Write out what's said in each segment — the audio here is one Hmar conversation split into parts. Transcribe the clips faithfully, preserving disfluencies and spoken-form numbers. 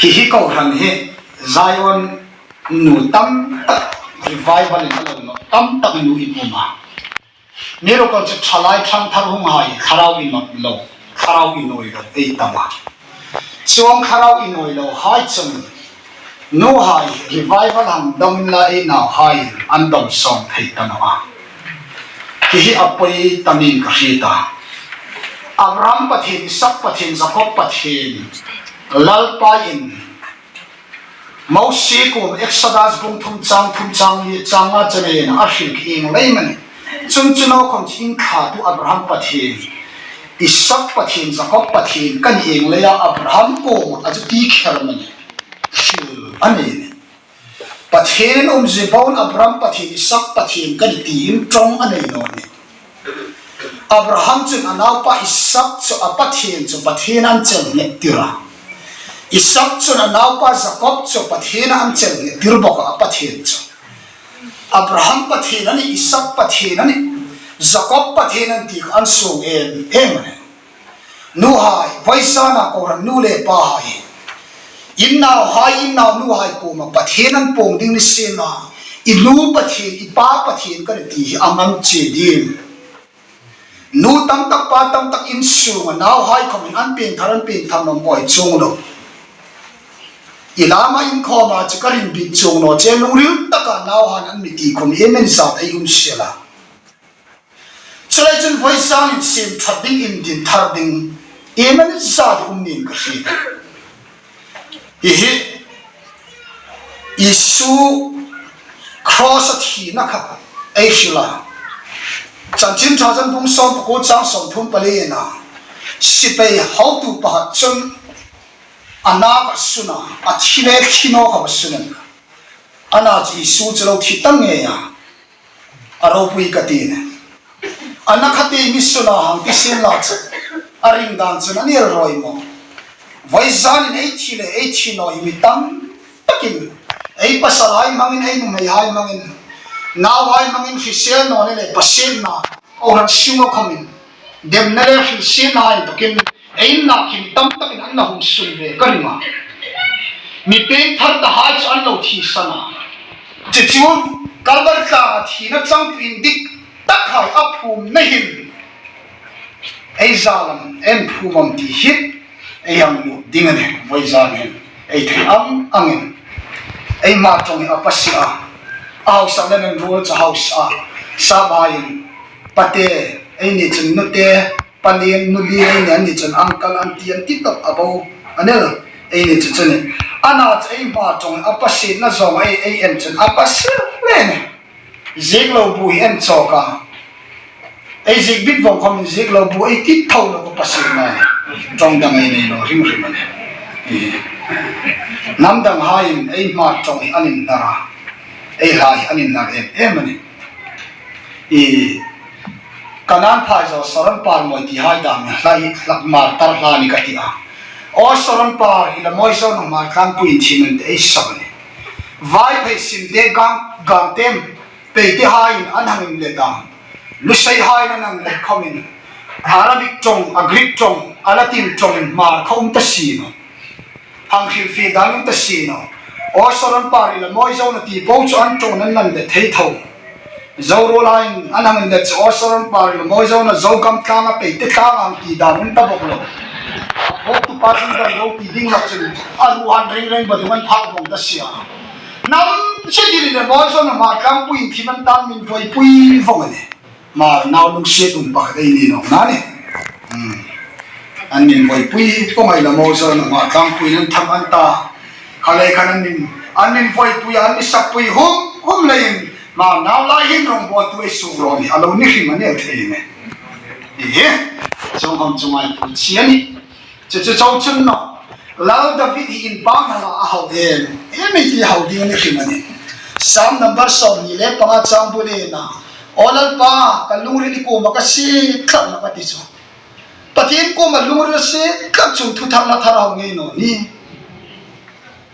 Hi hi kohran hi Zion nu tam tak revival in a lo nawh, tam tak nu in um a. Miracle chu thalai thangthar hung hai, thlarau innawi lo, thlarau innawi lo ei tam a. Chuong thlarau innawi lo hai chun nuhai revival hang dawng inla ei nauhai an dawng sawm thei ta naw a. Hi hi a poi ta niin ka hriet a. Abraham Pathien, Isak Pathien, Jakob Pathien, Lalpa in Mosie kuom Exodus bung thum chang thum chang li chang nga chun a hril ieng leiin a ni. Chun chu naw khom chu inthlatu Abraham Pathien, Isak Pathien, Jakob Pathien ka ni ieng leia Abraham kuoma a chu ti kher a ni. Hril a ni. Pathien in umzie boin Abraham Pathien, Isak Pathien ka ni tiin ṭawng a nei naw ni. Abraham chun a naupa Isak chu a Pathien chu Pathien an chel nghet tir a. Isak chun a naupa Jakob chu Pathien an chel nghet tir bawk a, a Pathien chu. Abraham Pathien a nih, Isak Pathien a nih, Jakob Pathien a nih ti kha an suong em em a nih. Nuhai, vawisuna kohran nu le pahai, in nauhai, in naunuhai kuoma Pathien an puong ding ni sienla, i nu Pathien, i pa Pathien ka ni ti hi a ngang che ding. Nu tam tak, pa tam tak in sunga nauhai khomin an piengthar, an piengthar naw mawi chuong lo. I lama in khoma chu ka ring bik chuong naw che, lungril taka nauhaiin an mi ti khom iem en zat ei um sienla. Chuleiin chun vawisun in siem ṭhat ding, indin thar ding, iem en zat um niin ka hriet. Hi hi Isu cross-a thina kha ei hril a. Chanchin Ṭha chun bung sawm pakuo chang sawmthum pali-na, sipai hotu pakhat chun a na a sun a, a thi le thi naw kha a sun a. Ana chu Isu chu lo thi ta ngei a. A ropui ka ti a nih. A na kha ti mi suna hang ti sienla chu a ring dan chun a ni el rawi maw. Vawisun in ei thi le ei thi naw hi mi tam takin, ei pasalhai hmangin, ei nuhmeihai hmangin, nauhai hmangin hrisel naw ni le pasienna, kohran sunga khomin demna le hrisel naw inthawkin ei na khin tam takin an la hung sun ve ka ring a. Mi piengthar tahai chu an lo thisan a. Chu chu Kalvari tlanga thina changtu indik takhai a phumna hin ei zalin an phum am ti hi ei hang lut ding a nih. Vawisun hin ei thei ang angin ei hma ṭawng hi a pasie a. A hausa le nan ruol chu hausa a. Sap haiin pate, eini chun nute, panin nu li ei ni, anni chun uncle, aunty an ti tawp a bo a nih. Eini chu chu ni. Ana chu ei hma ṭawng a pasiena zawng ei, ei en chun a pasie le ni. Ziek lo bu hi en chawk a. Ei ziek bik vawng khomin ziek lo bu ei ti tho lo ka pasiena. Ṭawng dang ei nei lo hrim hrim a nih. Hnam danghaiin ei hma ṭawng hi an inhnar a. Ei hla hi an inhnar em em a nih. I Kanan phai zo Saron par mawi ti hai dam hla hi hla mar tar hla ni ka ti a. Aw Saron par, i la mawi zo naw, Hmar tlangpui in thim an ti ei sawk a nih. Vaiphei sim te gang, gang tem, pei te haiin an hang inlet a. Lusei haiin an hang let khomin Arabic ṭawng, a Greek ṭawng, a Latin ṭawng Hmar kha um ta si naw. Hang hrilfie dan um ta si naw. Aw Saron par, i la mawi zo naw ti po chu an ṭawng an nan let thei tho. Zo ruol haiin an hang inlet chu aw Saron par, i la mawi zo naw, Zogam tlanga pei te tlanga hang ti dan um ta bawk lo. Aw tu pa zung dan lo ti ding lak chun a ruhan reng reng ba dung an phak vawng ta si a. Hnam che dil le mawi zo naw, Hmar tlangpui in thim an tan min voipui vawng a nih. Hmar nau lungsiet um pakhat ei ni nawk a nih. Hmm. An min voipui po ngai la maw, zawng Hmar tlangpuiin an tham an ta. Kha lei khan an min, an min voipui, an mi sappui hum hum leiin Hmar nau lai hin rongbawltu ei suk rawn hi a lo ni hrim a ni el thei a nih. Hi hi. Chuong hang chu ngai pu chi a nih. Chu chu chau chun naw. Lal David hi inpakna la a hau em em ei ti hau ding a ni hrim a nih. Psalm number sawmhni le panga chang bul-a, "Aw Lalpa, ka lungril i kuoma ka sie tlat nawh," a ti chu. Pathien kuoma lungril sie tlat chun thutharna thar a hau ngei naw ni.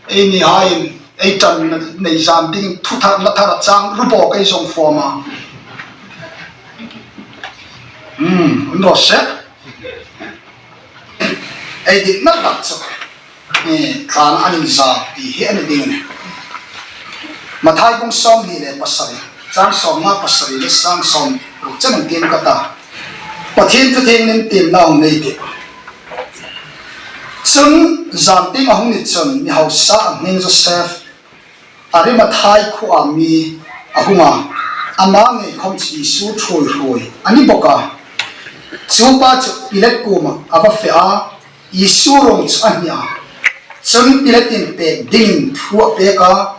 Eini haiin ei ṭanna nei zan dingin thutharna thar a chang ru bawk ei zawng fawm a. Hmm, un raw se. Ei dikna tak chu. eh, thlana an inzal ti hi a ni ding a nih. Mathai bung sawmhni le pasari, chang sawmnga pasari le chang sawmruk chen an tiem ka ta. Pathien thu thienghlim tiemna hung nei tih. Chun zan tieng a hung ni chun mi hausa a hming Josef, Arimathai khuoa mi a hung a, ama ngei khawm chu Isu ṭhuoihruoi a ni bawk a. Chu pa chu Pilat kuomah a va fe a, Isu ruong chu a hni a. Chun Pilatin pek dingin thu a pek a.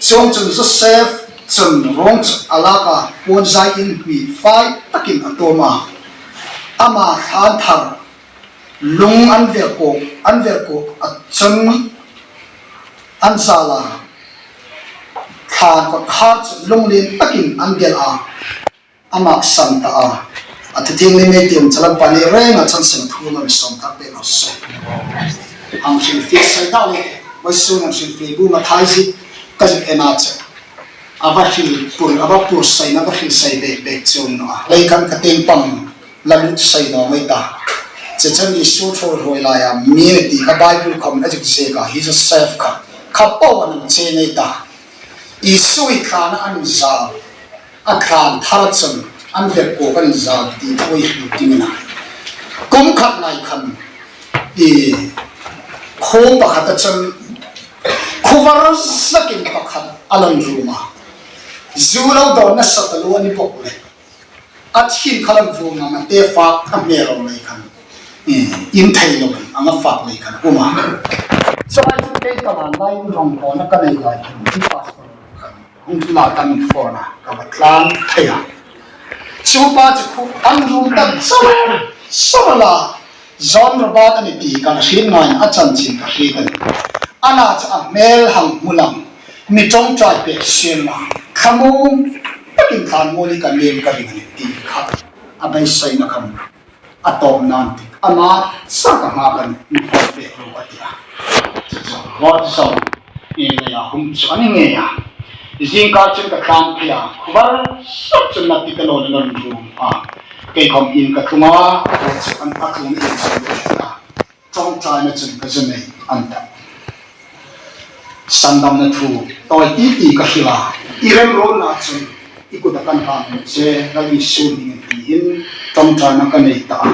Chuongchun Josef chun ruong chu a lak a, puon zai in hming fai takin a tuom a. Ama thlan thar lung an verkuok, an verkuok a chun an zal a. Thlan kawtkhar chu lunglien takin an gelh a, a maksan ta a. A thu thienghlim ei tiem chu Lalpa ni renga chang seng thu ma mi sawm tak pek raw se. Hang hrilfie sei ta le, vawisun hang hrilfie bu Mathai zie ka zuk en a chu. A va hril pur, a va pur seina va hril sei bek bek chu a ni naw a. Lei khan ka tieng pang la lut sei naw ngei ta. Chu chun Isu ṭhuoihruoi laia mi a ni ti kha Bible khawmin a zuk ziek a, hi Josef kha kha po an che ngei ta. Isu hi thlana an inzal, a thlan thara chun an verkuok an inzal ti thu ei hmu ding a nih. Kum khat lai khan i khuo pakhata chun khuo var zakin pakhat a lan rum a. Zu lo dawn nasa taluo a ni bawk le. A thin kha lan vum a, mate fak a hmel lo lei khan. Eh, in thei lo, anga fak lei khan um a. Chuong chu kei ka man lai in rong kawna ka nei lai khan, i pastor khan. Hung thu la kan phone a, ka va tlan thei a. Chu pa chu khuo an rum tak chau, chau la. John Robert a ni ti kan hriet ngai a, chanchin ka hriet a nih. Ana chu a hmel hang hmu lang, mi ṭawngṭai pek sien la, thlamuong takin tlan muoli kan lem ka ring a nih ti kha a beiseina khan a tawp nan ti. Ama sa ka hma kan mi hmel pek ro ka ti a. Chu chu, Robert John. Ieng leia hung chu a ni ngei a. Zingkar chun ka tlan phei a, khuo var sawt chun na ti ka lo le lan rum a. Kei khawm in ka tlung a, khuo chu an a tlung in chun ka ta. Ṭawngṭaina chun ka zu nei an ta. Sandamna thu tawi ti ti ka hril a. I remruotna chun i kuta kan hlan che, Lal Isu hmingin tiin ṭawngṭaina ka nei ta a.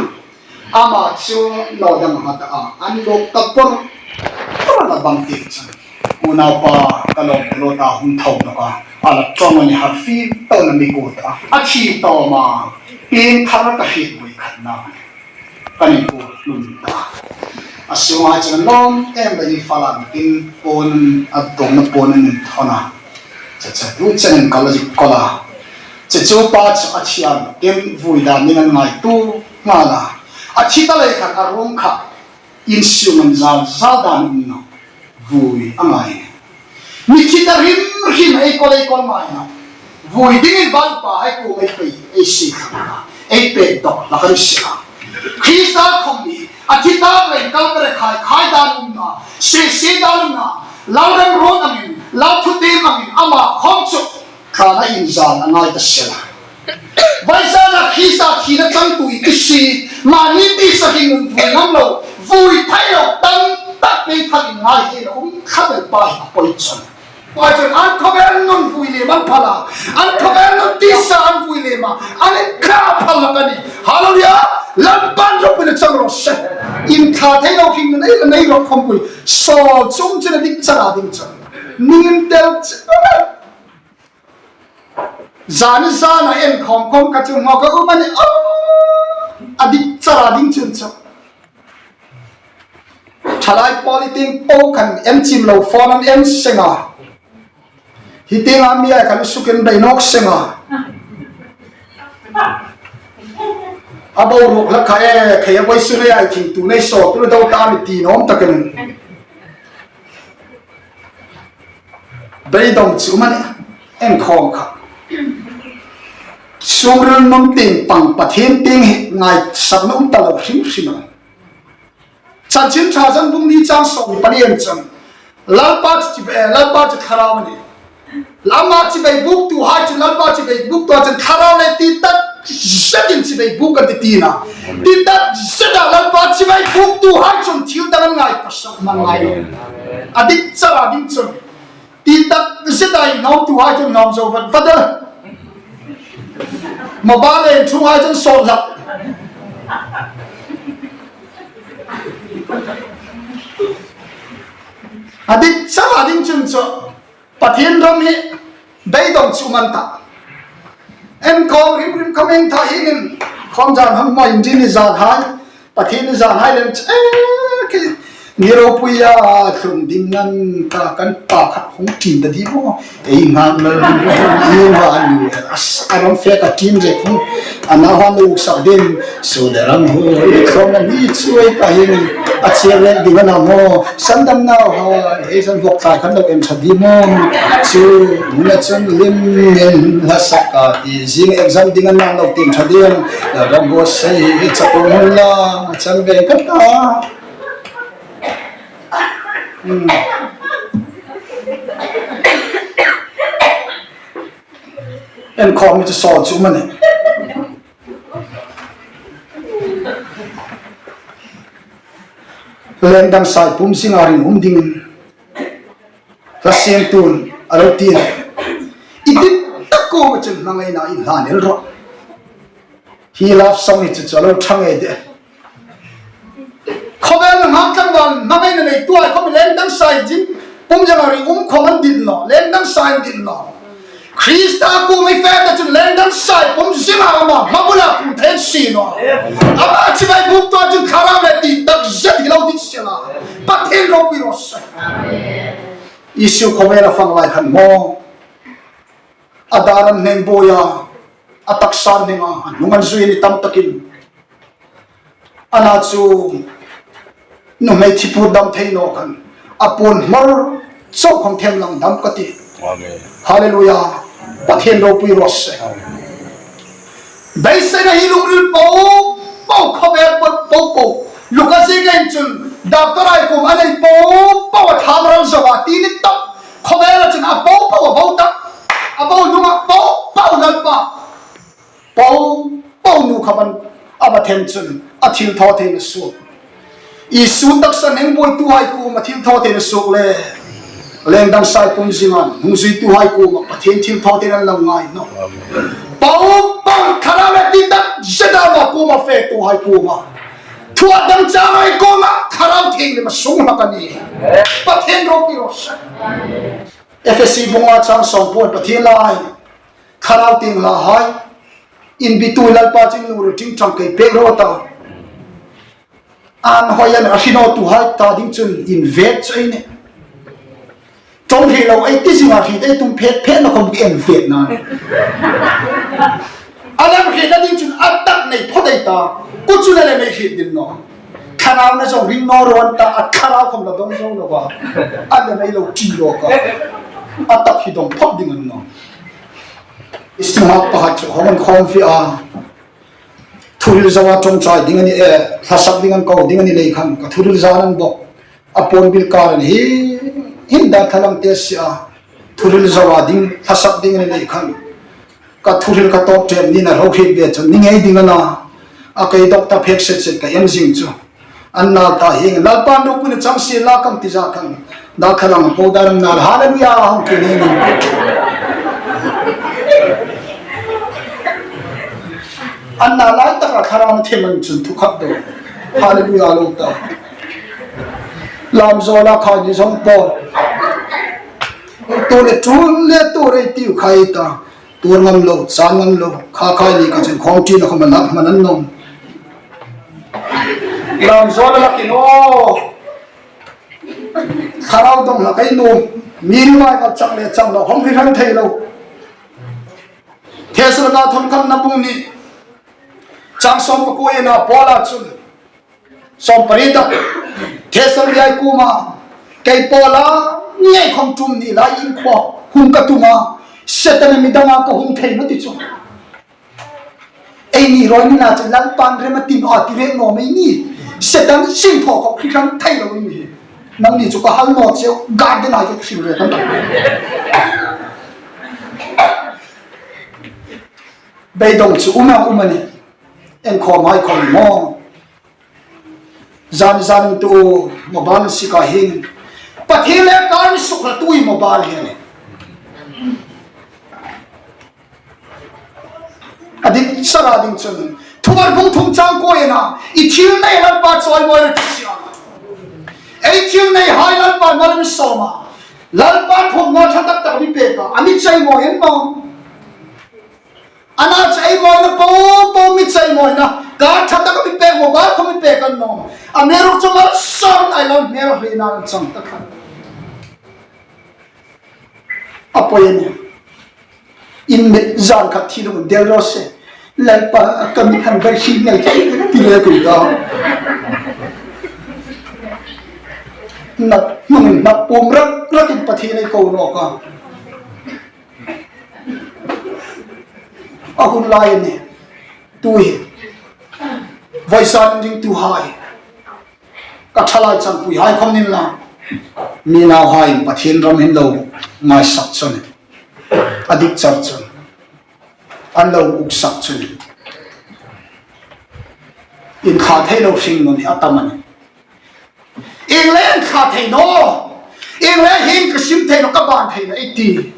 Ama chu naw dang hmata a, an lawk ta por por la bang ti chun. Unaupa ka lawm lo ta hung tho nawk a, a la ṭawng a ni har fie tawna mi kut a. A thi tawm a, pieng thar ka hriet buoi khatna. Ka ni kut hlum ta. A sunga chun lawm em la i fala tin puon a tawmna puon an thawn a. Cha cha, tu chen an kal a zik kol a. Chu chu pa chu a thi a, tin vui dan ding an ngaituo nghal a. A thi ta lei khan a ruong kha, in siung an zal zal dan um naw. Vui a ngai. Mi thi ta hrim hrim ei kol ei kol ngai naw. Vui dingin Lalpa ei kuom ei pei, ei sie thlang a. Ei pek dawk hlak a ni si a. Krista khawm hi, a thi ta lei kal ka re khai khai dan um naw. Sie sie dan um naw. Lal remruot angin, lal thutiem angin, ama khawm chu thlana inzal a ngai ta sela. Vawisuna Krista thina changtu i ti si, mani tisa hi nun vui ngam lo, vui thei lo, tam tak pei thar in ngai hi lo, um kha bel pa hi a poi chun. Poi chun an khawvel nun vui lem an phal a, an khawvel nun tisa an vui lem a, an in kha phal hlak a nih. Hallelujah! Lalpan ropuina chang raw se. In kha thei lo hring nei, nei ro khawmpui, sawl chung chun a dik chara ding chun. Ning in tel chun. Zani zana en khawm khawm ka chu ngawk a um a nih. Oh, a dik chara ding chun chu. Thalai pawl i tieng po khan en chim lo phone an en seng a. Hi tienga mi ai khan sukin bei nawk seng a. A boruok hlak kha e, khei a vawisun ei ai thing tu nei saw, tu do ta mi ti nawm takin. Beidawng chu um a nih, en khawm kha. Sumril nun tieng pang Pathien tieng hi ngaisakna um ta lo hrim hrim a. Chanchin Ṭha John bung hni chang sawm pali en chun. Lalpa chu, eh, Lalpa chu thlarau a nih. Ama chibai buktuhai chu Lalpa chibai buktuhai chun thlarau le ti tak zetin chibai buk kan ti tina. Ti tak zeta Lalpa chibai buktuhai chun thil dang an ngai, pasal man ngai lo. A dik chara ding chun. Ti tak zeta inhawmtuhai chun inhawm zo vat vat a. Mobile le inchunghai chun sawt hlak. A dik chara ding chun chu. Pathien ram hi beidong chu man ta. Enkhawm rim rim ka meng tha hi nin khawm zan hang mai din ni zan hai. Pathien ni zan hai lem che ki. Ni ropui a tlung ding nan ka kan pa kha hung tin da di mo. Ei ngam lo ni ma ni as aram fe ka tin je khum. Ana han lu sa din. Sudaram hu, khom na ni chuai ka hin, a chiar lek ding a na maw, sandam nau ha, ei san vok tlai khan lo en tha di maw, chu, na chun lim men la sak ka ti, zing exam ding a na lo tin tha ding, la ram bo sei, cha ko mun la, chang ve ka ta. Hmm. Enkhawm mi chu saw chu ma ni. Lengdang sai pum zinga ring um dingin. Ka siemtun, a lo ti. I dit tak kuoma chun hmangaina inhlan el rawh. Hi love song hi chu chu a lo ṭha ngei de. Khawvel na ngak tlangval hmangaina neituhai khawm lengdang sai zing. Pum zinga ring um khawm an dit naw, lengdang sai an dit naw. Krista kuoma i fe ta chun lengdang sai pum zinga ama hma bula kum thei si naw. Ama chibai buktu chun thlarau le ti tak zet hi lo dit sela. Pathien ropui raw se. Isu khawvela fang lai khan maw. A dar an hneng buoi a, a taksa an hneng a, a hnung an zui ni tam takin. Ana chu nuhmei thi pur dam thei naw khan a puon hmar chau khawm them lang dam ka ti. Amen. Hallelujah. Pathien ropui raw se. Beiseina hi lungril po po khawvel po po po. Luka ziek a inchun doctor-hai kuoma a nei po po a tham ral zo a ti ni tak. Khawvela chun a po po a bo tak. A bo hnunga po po Lalpa. Po, po nu kha van a va them chun a thilthawtheina suok. Isu taksa hneng buoituhai kuoma thilthawtheina suok le. Lengdang sai pum zinga hnung zuituhai kuoma Pathien thilthawtheina lo ngai naw. Po, po, thlarau le ti tak zeta ama kuoma fetuhai kuoma. Thuat dang changhai kuoma thlarau thienghlim a sung hlak a nih. Pathien ropui raw se. Efesi bunga chang sawm pawi Pathien lai. Thlarau tieng hlahai, inbitu Lalpa chun nu ri ting chang kei pek ro ta. An hoi an a hri nawtuhai ta ding chun invek chu ei nih. Ṭawng hri lo ei ti zinga hri ei tum phet phet na khawm ki invek na. A lem hri na ding chun a tak nei phawt ei ta. Ku chu na lem ei hri din naw. Thlarau na zawng ring naw ro an ta a thlarau khawm la dawng zo lo va. A lem ei lo ti lo ka. A tak hi dawng phawt ding an naw. Isu hak pakhat chu hawng an khawm fi a. Thuril zawa ṭawngṭai ding a ni e, hlasak ding an ko ding a ni lei khan, ka thuril za nan bawk. A puon bil kar a ni hi, hin dar thalang te si a. Thuril zawa ding, hlasak ding a ni lei khan. Ka thuril ka tawp ṭem ni na lo hriet ve chun, ni ngei ding a na. A kei dawk ta phek set set ka en zing chu. An nal ta hi, Lalpan ropuina chang si la kam ti za khan. Dal khalang po dar an nal, hallelujah, hong ki ni ni. An nal lai taka thlarau them an chun thu khap do. Hallelujah lo ta. Lam zo la kha ni zong po. Tu le tu le tu re tiu khai ta. Tur ngam lo, san ngam lo, kha khai ni ka chun khawng tina khawm a lak hman an nawm. Lam zaw la lakin aw. Thlarau dawng hlak ei nuom. Mi ri vai kal chak le chak lo, hawng hri hran thei lo. Thesalonika thawn khatna bung hni. Chang sawm pakuo ina Paula chun. Sawm pariet a, Thesalonika kuoma, kei Paula, ngei khawm tum ni lai in khawm, hung ka tum a, Setan mi danga ka hung thei naw ti chu. Ei ni rawi ni na chu Lalpan rem a ti naw a ti rek naw mei ni, Setan sin thaw khawm khi khang thei lo ni. Nang ni chu ka hal naw cheu, garden ai chu thim rek an ta. Beidong chu um a um a nih. Inkhawmhai khawm maw. Zan zan tu mobile sika hin Pathien le kar mi sukna tu hi mobile hi a nih. A dik sara ding chun Thuvar bung thum chang kuo ina, i thil nei Lalpa chawimawi ro ti si a. Ei thil neihai Lalpa mal mi sawm a. Lalpa phumna ṭha tak tak mi pek a. A mi chawimawi an nawm. A na chawimawi na po po mi chawimawi na. Kar ṭha tak mi pek, mobile khawm mi pek an nawm. Amiruokchu mal sawm ai lo, hmel hlina chang tak khan. A poi a nih. Inmit zan khat thi lo del ro se. Lalpa ka mit han bar hi ngai ti le ku ta. Na, hmangin na pum rak rak in Pathien ei ko nawk a. A hun lai a nih. Tu hi. Vawisun ringtuhai. Ka ṭhalai changpuihai khawm ni naw. Mi nauhaiin Pathien ram hin lo ngaisak chun. A dik char chun. An lo uksak chun. Inthla thei lo hringnun hi a tam a nih. Ieng leiin inthla thei naw. Ieng leiin ka sim thei naw, ka ban thei naw ei ti.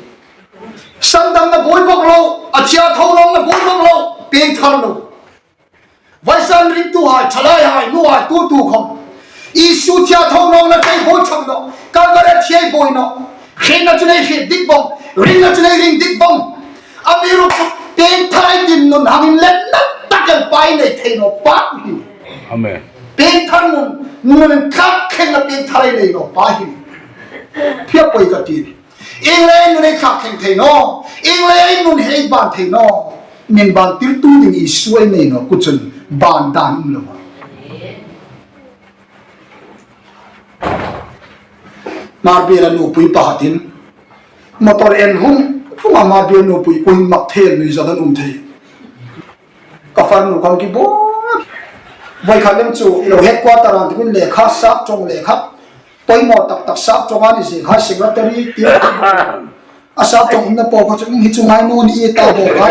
Sandamna buoi bawk lo, a thia tho nawkna buoi bawk lo, piengthar lo. Vawisun ringtuhai, ṭhalaihai, nuhai, tu tu khawm. Isu thia tho nawkna thei buoi chang lo. Kalvari thia buoi naw. Hrietna chu nei hriet dik vong. Ringna chu nei ring dik vong. Amiruokchu piengthar ei dim nun hangin letna tak el pai nei thei naw pa hi. Amen. Piengthar nun, nun thlak khenna piengthar ei nei naw pa hi. Phia poi ka ti. Ieng leiin nun ei thlak thleng thei naw, ieng leiin nun hei ban thei naw. Min bantirtu ding Isu ei nei naw, kha chun ban dan um lo. Hmarbiela nupui pakhatin motor en vung vung a, Hmarbiela nupui kuoin mak thei nuizat an um thei. Ka farnu khawm ki bo. Voi khat lem chu i lo headquarter an tuin lekha sap ṭawng lekha. Poimaw tak tak sap ṭawng a ni zie kha secretary ti. A sap ṭawng umna po kha chu hi chu ngai naw ni i ta bo kha.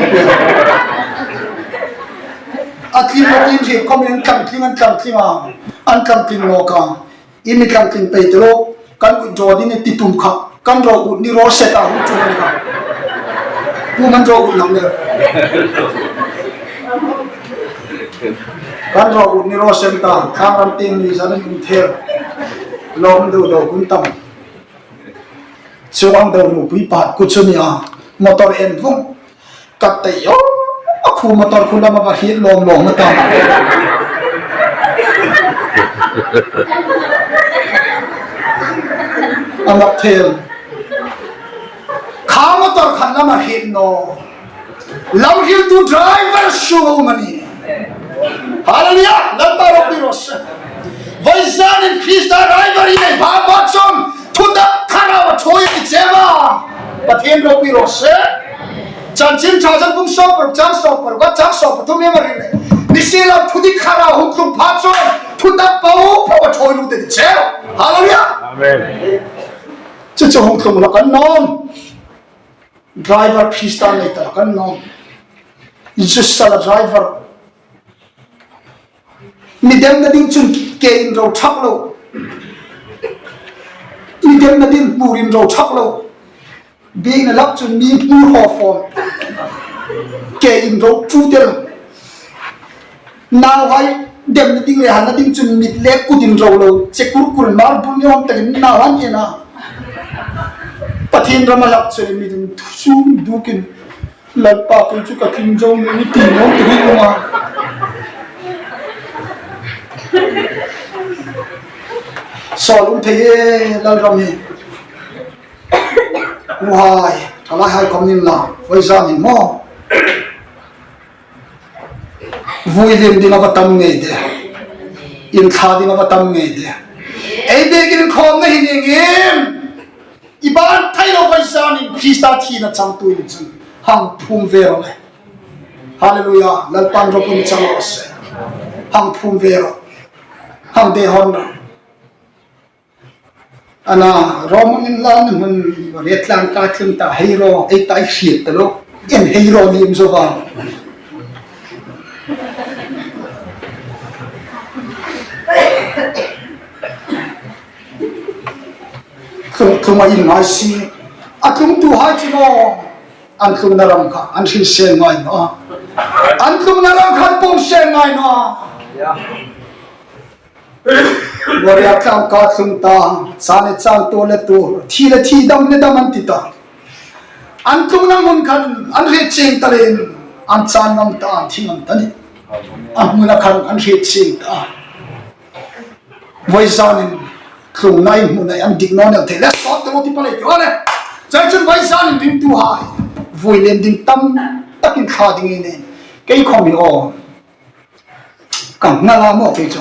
A tling a tling hi khawm an tling an tling a. An tling nawk a. I mi tlangtling pei te lo, kan withdraw ding ni ti tum kha, kan ro ut ni ro se ta hu chu ni kha. Hu man ro ut lang le. Kan ro ut ni ro se ta, khang ram ting ni sa ni thel. Lawm do do hun tam. Chuong ang do nupui pakhat kha chu ni a, motor en vung. Ka tei o, a khu motor khu lama va hriet lawm lawm a ta. A mak thei. Kha motor khan lama hriet naw. Lam hriltu driver suo mani. Hallelujah! Lalpa ropui raw se. Vawisun hin Krista driver i nei pha pha chun thutak thlarau a ṭhuoi ti che a. Pathien ropui raw se. Chanchin Ṭha John bung sawm paruk chang sawm paruk a chang sawm pathum hi a ring le. Ni si lo thutak thlarau hung tlung pha chun thutak po po a ṭhuoi lût ti che. Hallelujah. Amen. Chu chu hung tlung la kan nawm. Driver Krista nei ta kan nawm. Jesu la driver. Mi demna ding chun ke inro thak lo. Mi demna ding hmur inro thak lo. Biekna lak chun mi hmur haw fawm. Ke inro ṭhu tel. Nauhai demna ding le hanna ding chun mit le kut inro lo. Che kur kur mar bun ni awm takin nauhai en a. Pathien rama lak chun mi ding thu sum dukin. Lalpa, kei chu ka tling zo ni ti naw ti ring a. Sawl um thei e, Lalram hi. Nuhai, ṭhalaihai khawm ni naw, vawisun hin maw. Vui liem ding a va tam ngei de. Inthla ding a va tam ngei de. Ei biekin inkhawmna hi ni ngei. I ban thei lo vawisun hin Krista thina changtu i ni chun hang phum ve ro le. Hallelujah. Lalpan ropui chang raw se. Hang phum ve ro. Hang de hon ro. Ana, Roman in lan hun riet tlang ka tlung ta hei ro, ei ta hriet ta lo. En hei ro liem zo va. Tlung, tlung a inngai si. A tlungtuhai chu naw, an tlungna ram kha an hril seng ngai naw a. An tlungna ram kha an pawm seng ngai naw a. Gloria tlang ka tlung ta, cha le chang, tuor le tuor, thi le thi, dam le dam an ti ta. An tlungna hmun khan an hriet chieng ta leiin an chan ngam ta, an thi ngam ta ni. A hmuna khan an hriet chieng ta. Vawizanin tlungna in hmuna an dik naw ni el thei le, sawt te lo ti palei ti aw le. Chuleiin vawizanin ringtuhai, vui lien ding tam takin thla ding ei nei. Kei khom hi aw, ka hnala maw kei chu.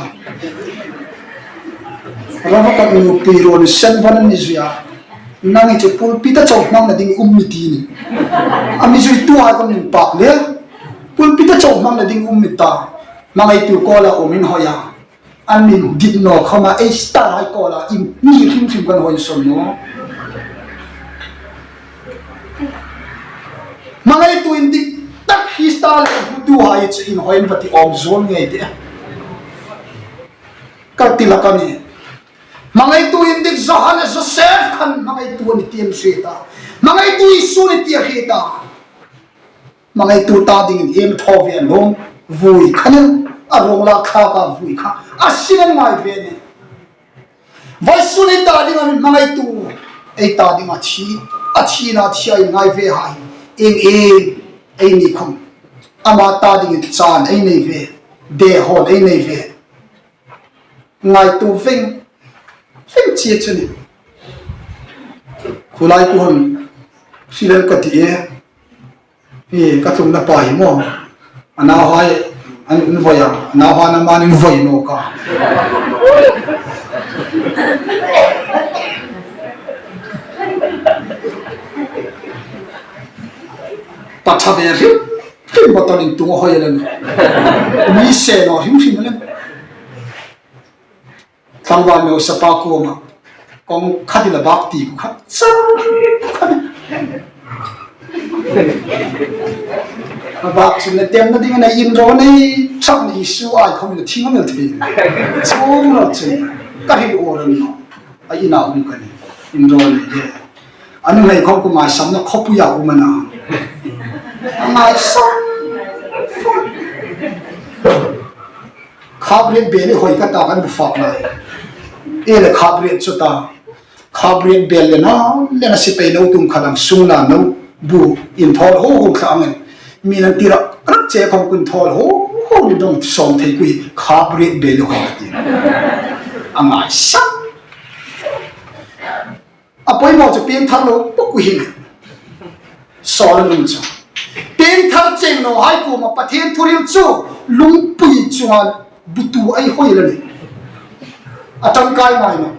Rama ka nupi ruol sen van ni zuia. Nang hi chu pulpit-a chau hmangna ding um ni ti ni. A mi zuituhai khom inpak le. Pulpit-a chau hmangna ding um ni ta. Hmangaitu kuoma um inhawi a. An mi dit naw khoma ei star hai kuoma in ni hrim hrim kan hawi sawn naw. Hmangaitu indik tak hi star le hmutuhai chu inhawi in va ti awm zuol ngei ti. Ka ti la ka ni. Hmangaitu indik Johan le Joseph khan hmangaitu a ni ti an hriet a. Hmangaitu Isu a ni ti an hriet a. Hmangaitu ta dingin ei thaw ve a nuom, vui kha ni, a ruong la kha ka vui kha. A sin an ngai ve ni. Vawisun ei ta ding a mi hmangaitu, ei ta ding a thi, a thina thia ei ngai ve hai. Ieng ieng ei ni khom. Ama ta dingin chan ei nei ve, de hawn ei nei ve. Ngaituo veng, veng chie chu ni. Khulai ku hon, si lel ka ti e. Hi, ka tlungna pa hi maw. A nauhai, an, an voi a, a nauhai na man in voi naw ka. Pa tha ve hrim, hrim bottle in tung a hawi a len. Mi se naw hrim hrim a len. Tlangval mi sapa kuoma, kong khat ila bak ti khat chang khat. A bak chun le tem na ding a nei in ro nei chang ni su ai khom le thing a mel thei. Chung lo chun ka hi o ran no. A ina um ka ni. In ro nei le. Anu nei khom ku mai sam na khopu ya um ana. A mai sam. Khabret bel hi hoi ka ta kan bu fak lai. E le khabret chu ta. Khabret bel le na, le na si pei lo tum kha dam sung la no. Bu in thol ho ho thla angin. Mi nan tira, rak che khom kun thol ho ho ni dong som thei kui khabret bel hi hoi ka ti. A ngai sam. A poimaw chu piengthar lo pawk u hi. Sawl a lung chu. Piengthar cheng nawhai kuoma Pathien thuhril chu lungpui chunga butu ei hoi la ni. A tangkai ngai naw.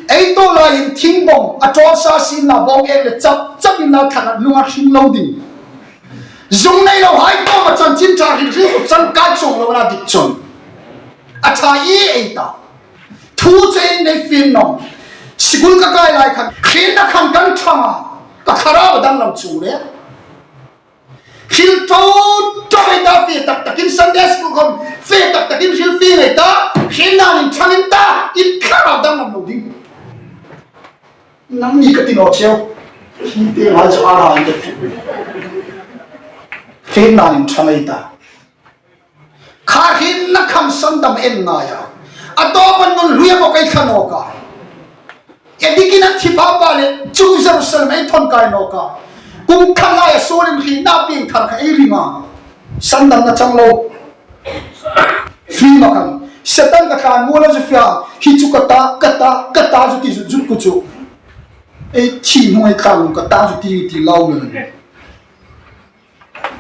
Ei to lai in thingbawng, a tawlsa sin la bawng ek le chap chap in la thak a lung a hring lo ding. Zung nei lo hai kuoma chanchin ṭha hrim hrim chang kai chung lo la dik chun. A ṭha e ei ta. Thu che nei fin naw. Sikul ka kai lai khan, hrietna khan kan ṭhang a. Ka thlarau danglam chung le. Hril ṭo ṭo ei ta, fe tak takin Sunday school khom, fe tak takin hril fe ei ta. Hrietna in ṭhang in ta, in thlarau danglam lo ding. Nangni ka ti naw cheu. Hi te ngai chu a ra in ta. Hrietna in ṭhang ei ta. Kha hrinna kham sandam en ngai a. A tawp an nun hlui a bawk ei thla nawk a. E dikin a thi pha pha le chu Jerusalem ei thawn kai nawk a. Kum kha ngai a suolin hrinna piengthar kha ei ring a. Sandamna chang lo. Film-a khan. Setan ka tlan mual a zu fia. Hi chu ka ta, ka ta, ka ta zu ti zut zut ku chu. Ei thi hnung ei tlan ka ta zu ti ti lau mel.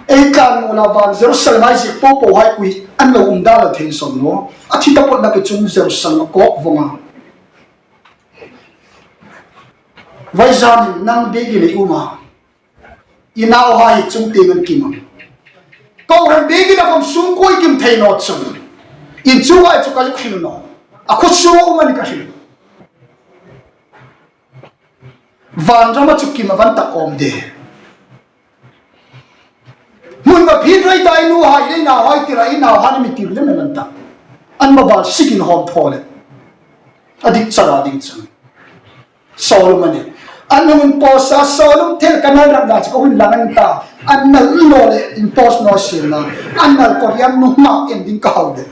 Ei tlan naw la van Jerusalem-a ziek po po hai kui an lo um dan a thei sawm naw. A thi taphawt na ke chun Jerusalem-a kawk vawng a. Vawizanin nang biekin ei um a. I nauhai chung tieng an kim a. Kohran biekin a khom sungkuo ei kim thei naw chun. In chu ngai chu ka zuk hril naw. A khuo chu um a ni ka hril. Vanrama chu kim a van tak awm de. Hmun va phit rei ta i nu hai, i nau hai tira, i nau hai mi tir lem lem an ta. An ma bal sikin hawm thaw le. A dik chara ding chun. Sawlum a nih. An hung inpost a, Sawlum thil ka nal rak da chu ka hun lang an ta. An nal naw le inpost naw sien la. An nal ko riam nu ma en ding ka hau de.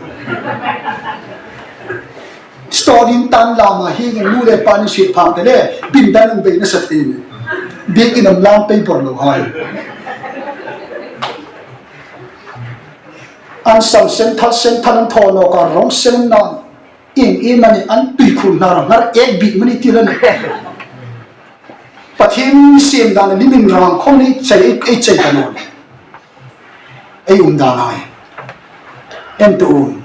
Story tan lama hi nu le pa ni si phang te le, pindan an bei na sa thei ni. Biekin an lam pei bor lo hai. An sam sen thal sen thal an thaw naw ka rong sen na. Ieng iemani an tuikhur hnar hnar ek bik mani ti la ni. Pathien siem dan ni min rang khom ni chei, ei chei ta naw. Ei um dan ai. En tu um.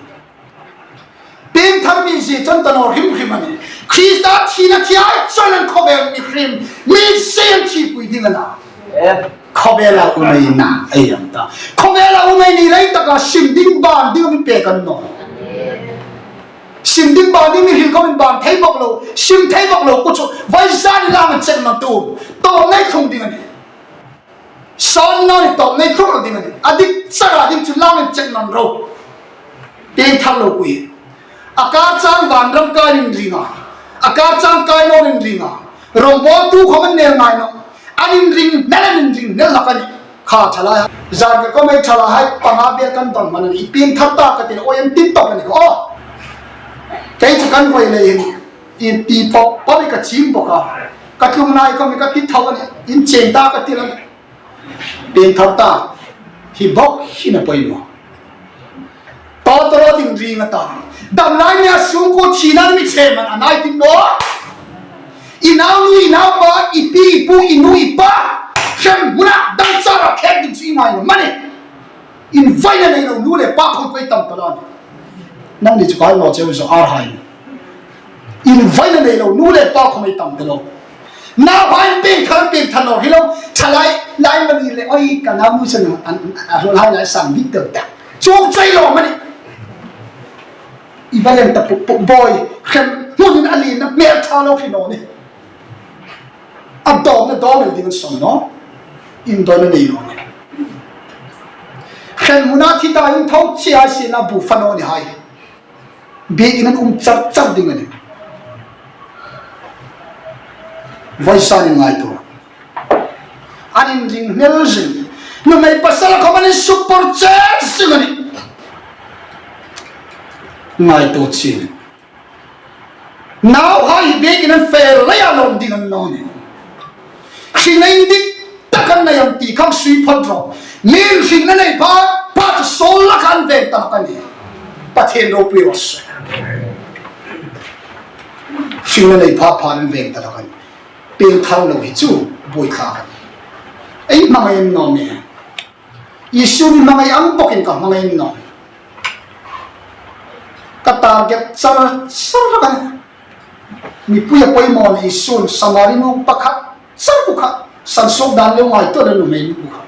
Piengthar mi zie chang ta naw hrim hrim a nih. Krista thina thi ai chun an khawvel mi hrim, mi siem thi pui ding a na. Khawvela um ei na, ei ang ta. Khawvela um ei ni lei taka sim ding ban ding mi pek an naw. Sim ding ban ding mi hril khawmin ban thei bawk lo, sim thei bawk lo, ku chu, vawisun ni lang an chek man tu, tawp nei thlung ding a nih. Sawn naw ni tawp nei thlung ding a nih. A dik chara ding chu lang an chek man ro. Piengthar lo kui. A kar chang vanram kai inring a. A kar chang kai naw inring a. Rongbawltu khawm an nel ngai naw. An inring, nel an inring, nel hlak a nih. Kha thalai. Zan ka khawm ei thalai hai, panga bel kan dang man a nih. I piengthar ta ka ti, oi an tin tawk a nih. Oh. Kei chu kan voi lei hin. In ti pawp, pawp ka chim bawk a. Ka tlung lai khawm ka ti tho a nih. In cheng ta ka ti la. Piengthar ta, hi bawk hi na poimaw. Tawtawrawt inring a ta. Dam lai nia sungkuo thina mi che man a nai ti naw. I nau nu, i nau pa, i pi, i pu, i nu, i pa. Hremhmuna dam chara khek ding chu i ngai naw am a nih. Invaina nei lo nu le pa khom pei tam ta la ni. Nangni chu kai lo cheu zo ar hai. Invaina nei lo nu le pa khom ei tam ta lo. Nauhai piengthar, piengthar naw hi lo. Thalai, lai mani le, oi, ka nau nu san an, a ro lai lai sang dik deu ta. Chuk chei lo mani. I va lem ta pu, pu, boi, hremhmun a lien na hmel tha lo hi naw ni. A dawmna dawm el ding an sawm naw. Indawina nei naw. Hremhmuna thi ta in tho che a sien a bu fa naw ni hai. Biekin an um char char ding a nih. Vawisun ni ngaituo. An inring hnel zing. Nuhmei pasal khawm an insuk por che zing a nih. Ngaituo chin. Nauhai hi biekin an fe leia lawm ding an naw ni. Hringna indik tak an nei am ti khang sui phawt rawh. Min hringna nei pha, pha chu sawl laka an veng ta ka nih. Pathien ropui raw se. Hringna nei pha, pha an veng ta ka nih. Piengthar lo hi chu buoi thlak a nih. Ei hmangai an naw ni. Isu mi hmangai ang bawkin ka hmangai naw. Ka target char char ka nih. Mipui a poimaw ni Isun Samari nu pakhat, char pakhat, sansuok dan lo ngaituo le nuhmei nu pakhat.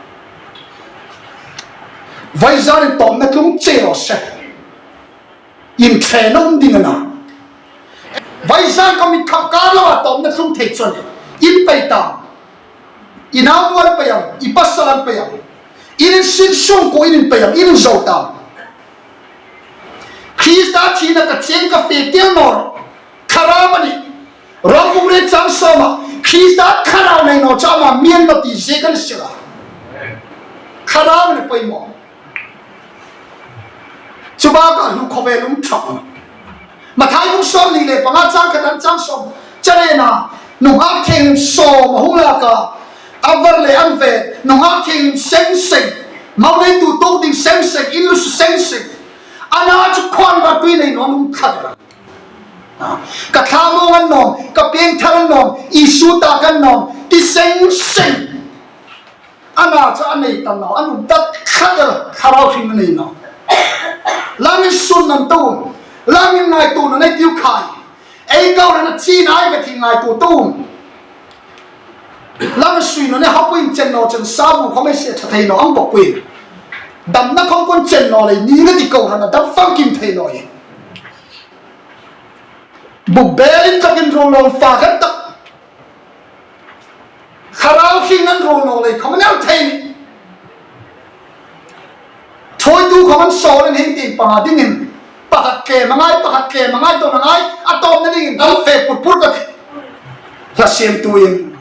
Vawisun ni tawpna tlung che raw se. Inṭhe naw ding a na. Vawisun ka mit khap kar lo a tawpna tlung thei chun in pei ta. I nau nu an pei am, i pasal an pei am. In insik sungkuo in pei am, in zo ta. Krista thina ka cheng ka fe tel naw. Thlarau a nih. Rom bung riet chang sawma. Krista thlarau nei naw chu ama mi a ni naw ti ziek a ni sih a. Thlarau a ni poimaw. Chu baka hlu khawvel um ṭhak. Mathai bung sawmhni le panga chang khat an chang sawm. Chanena, nunghak thienghlim sawm a hung lak a. A var le an ve, nunghak thienghlim seng seng. Mo neitu tuok ding seng seng, in lu su seng seng. Ana chu khuan va tui nei naw um ṭhak. Ka thlamuong an nawm, ka piengthar an nawm, Isu tak an nawm, ti seng seng. Ana chu a nei ta naw, a nun ta tlat a, Thlarau hringna nei naw. Lam insuon nan tu, lam in ngaituona nei tiu khai. Ei kohran a chin ai ka thi ngaituo tu. Lam sui naw ni hapui chen naw chen sa bu khawm ei se ṭha thei naw ang bawk pui. Damna khawm kon chen naw lei ni na ti kohran a dam fang kim thei naw i. Buk belin takin ruol naw fa khat tak. Thlarau hringna ruol naw lei khawm a ni thei ni. Thuoitu khawm an sawl an hing tin panga dingin. Pakhat tlem a ngai, pakhat tlem a ngai, tawp a ngai, a tawpna dingin dam fe pur pur ka ti. Ka siemtuin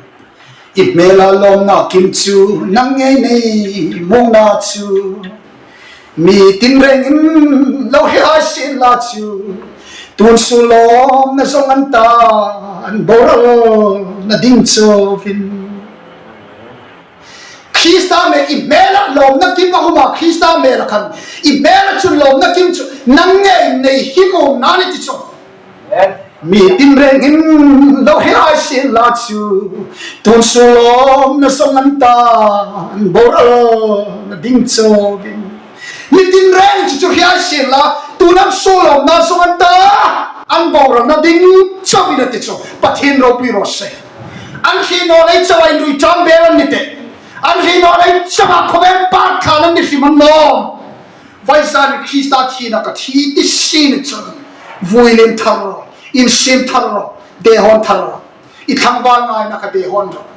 i hmela lawmna kim chu nang ngei nei mawngna chu mi tin rengin lo hre hai sien la chu, tun su lawmna zawng an ta, an boral na ding chawvin. Krista hmel, i hmela lawmna kim a um a, Krista hmela khan i hmela chun lawmna kim chu nang ngei nei hi mawngna ni ti chu. Mi tin rengin lo hre hai sien la chu, tun su lawmna zawng an ta, an boral na ding chawvin. Mi tin reng chu chu hre hai sien la, tun an su lawmna zawng an ta, an boral na ding chawvin a ti chu. Pathien ropui raw se. An hre naw lei chauh inrui ṭan bel an ni teh. An hre naw lei chauh khawvel pâk thla an ni hrim an nawm. Vawisun Krista thina ka thi ti si ni chun, vui liem thar rawh, insiem thar rawh, dehhawn thar rawh, i tlangval ngaina kha dehhawn rawh.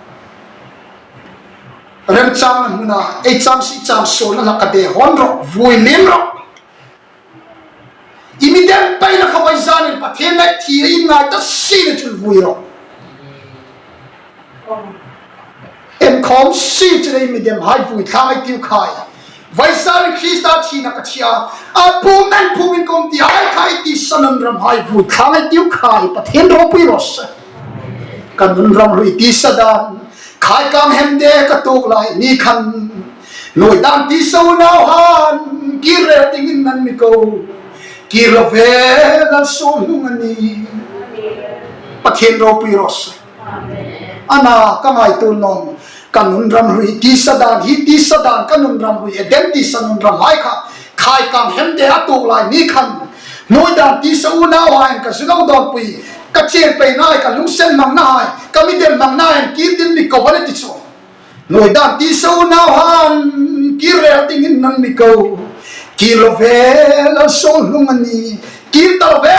Remchangna hmuna, ei chang si chang suolna kha dehhawn rawh, vui liem rawh. I mi dem peina kha vawisun Pathien le thi i ngai ta si ni chun vui rawh. Em khawm si chun ei mi dem hai vui thlang ei tiu khai. Vawisun Krista thina ka thi a, a pum nan pumin kom ti hai khai ti sanan ram hai vui thlang ei tiu khai. Pathien ropui raw se. Ka nun ram hlui tisa dan, khai kang hem de ka tuok lai ni khan, nuoi dan tisa unauhan kir rel dingin an mi ko. Kir lo ve, Lal suol hnung a nih. Pathien ropui raw se. Ana ka ngaituo naw, ka nun ram hlui tisa dan, hi tisa dan, ka nun ram hlui, Eden tisa nun ram hai kha, khai kang hem de a tuok lai ni khan, nuoi dan tisa unauhaiin ka zu lo dawnpui, ka chieng peina hai, ka lunginsen mangna hai, ka mi dem mangna hai, kir dingin mi ko a ni ti chu. Nuoi dan tisa unauhan kir rel dingin an mi ko. Kir lo ve, Lal suol hnung a nih. Kir ta lo ve,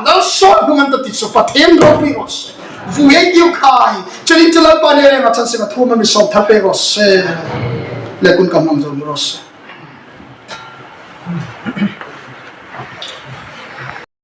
Lal suol hnung a nih ti chu Pathien ropui raw se. Vui ei tiu khai. Chuleiin chu Lalpa ni reng a chan seng a thu ma mi sawm thar pek raw se. Le kun ka hmang zo ni raw se.